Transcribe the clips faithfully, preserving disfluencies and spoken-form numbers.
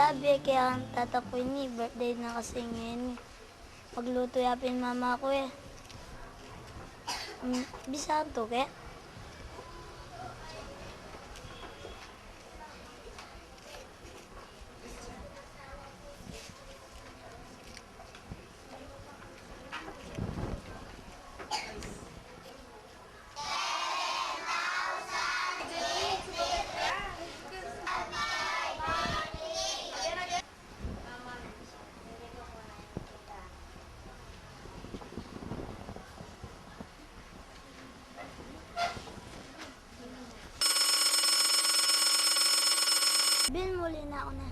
Sabi ke, ang tata ku ini, birthday na kasi ngeni. Magluto ya pin mama ku e. Mm, bisa antu ke? Bin, muli na ku ne.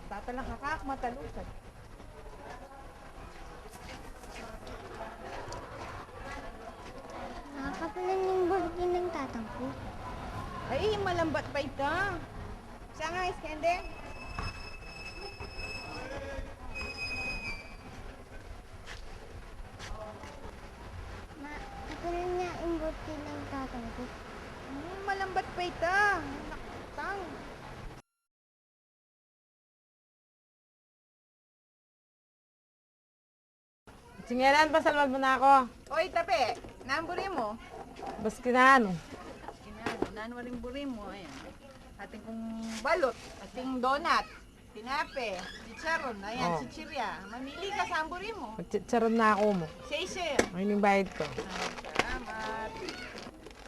Tatala ka, kak, matalusan. Nakakapilan ing birthday ning tatang ku. Ay, malambat pa ita. Sa nga, Iskender? Ma, kapilan ya ing birthday ning tatang ku? Hmm, malambat pa ita. Naku, tang. Chingelen, pasalmad mu na ku. Oy, tape, nanu buri mu? Baskin nanu. Baskin nanu, nanu ring buri mu? Ayan. Atin kung balut, atin donut, tinape, chicharon, ayan, oh, chichirya. Mamili ka, saan buri mu? Chicharon na ku mu. Sese. Ay, ning bayad ku. Ay, salamat.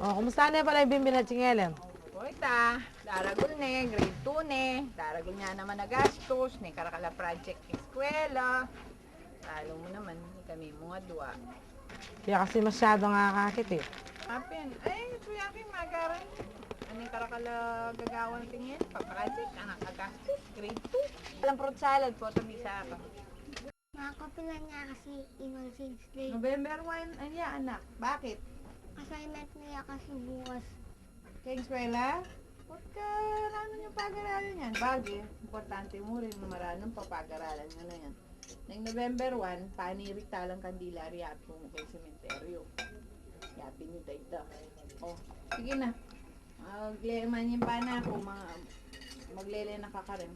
Oh, kumusta ne pala ing binbin at chingelen? Oy, ta, daragul ne, grade two ne, daragul ne naman a gastus, ne karakal a project eskwela. Lalu mu naman, ikami mung adua. Kaya kasi masyadong akakit e. Apin, ay, kuya, aki, magaran. Ano ing karakal a gagawan tingin? Pa-project, anak a gastus, grade two. Alang fruit salad, pota bisa ka. Makapilan ya kasi ing All Saints Day? November one, anya, anak? Bakit? Assignment na ya kasi bukas. Keng eskwela? Pota, nanu ing pag-aralan yan? Bage, importante mu rin, maranum papag-aralan na yan. Neng November one, panirit talang kandila, riat ku mu keng sementeryo. Yapin yu da ita. O, sige na. Magle-, manimba na ku, ma-, maglele na ka karin.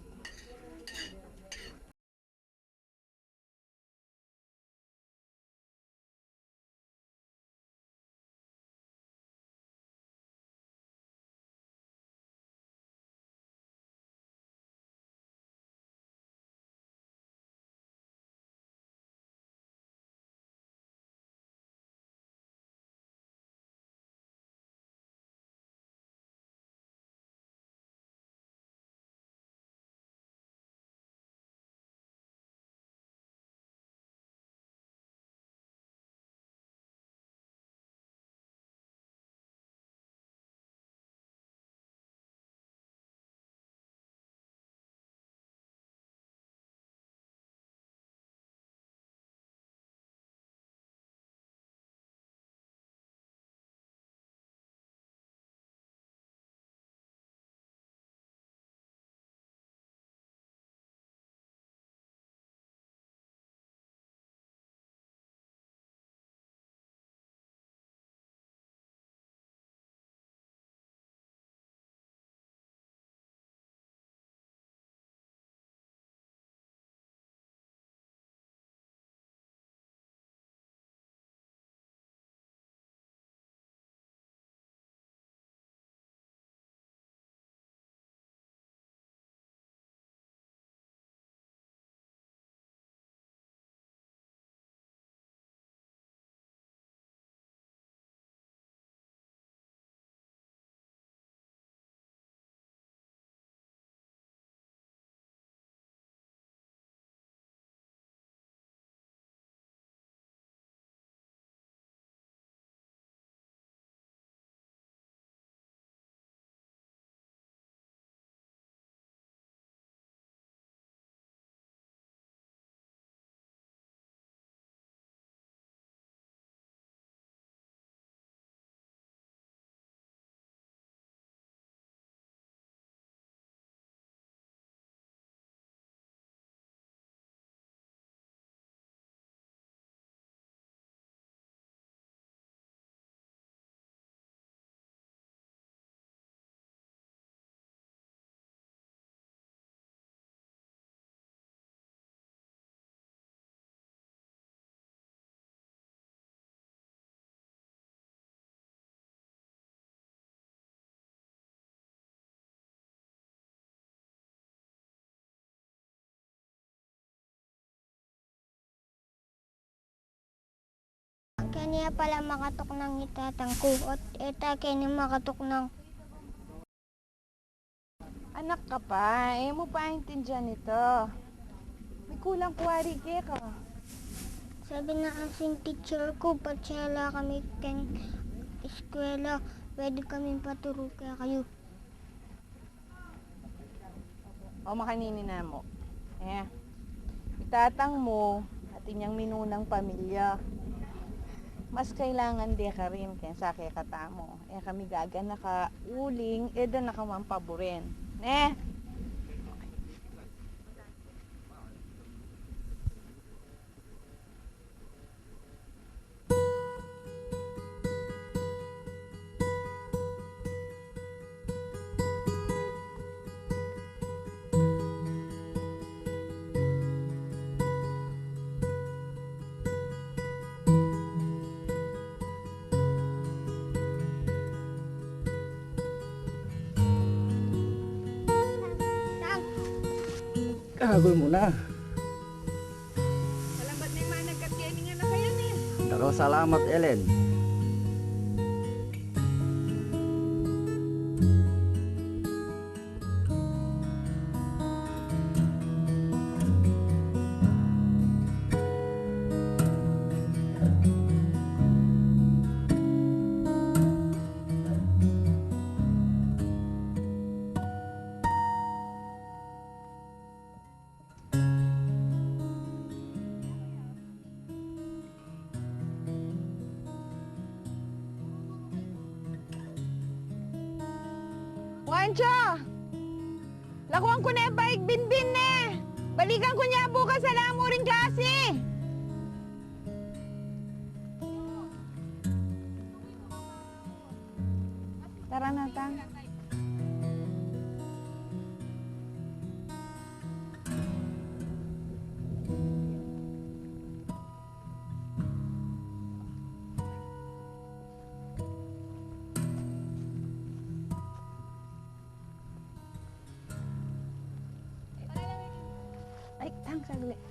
Nia pala makatuknang i tatang ku, at e ta keni makatuknang. Anak ka pa, e mu pa aintindian ita. Mikulang ku wari keka. Sabi na kasi ning teacher ku, patse ala kami keng eskwela, pwede kaming paturu kekayu. O, makanini na mu. E, i tatang mu, atin yang minunang pamilya. Mas kailangan de karin kesa kekatamu. E kami gaganaka uling e da na ka man paburen. Ne? Kahagul mu na. Salamat na ing managkat keni ngan a kayan e. Dakal a salamat, Ellen. Juancho! Lakuan ku ne baik binbin ne! Balikan ku ne bukas ala mu ring klasi! Tara na, tang. Ay, tang, saglit.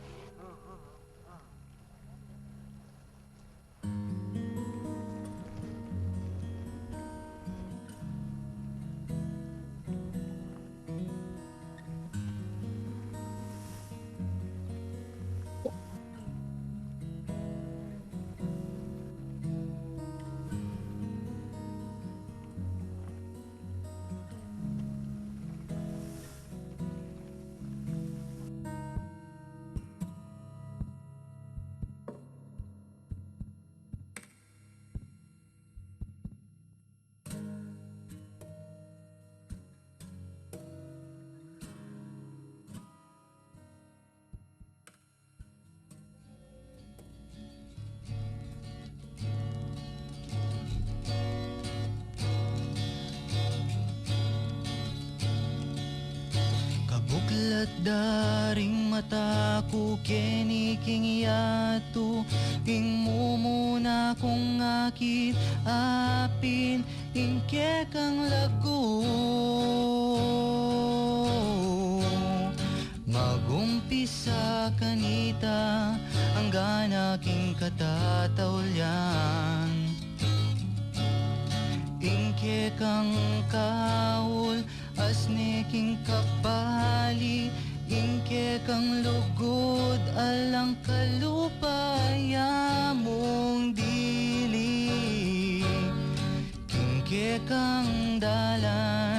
Kabuklat da ring mata ku keni king yatu, ing mumuna kung akit apin ing kekang lagu. Magumpisa kanita anggang king katataulian. Ing kekang kaul asne king kabali, ing kekang lugud alang kalupa ya mung dili, king kekang dalan.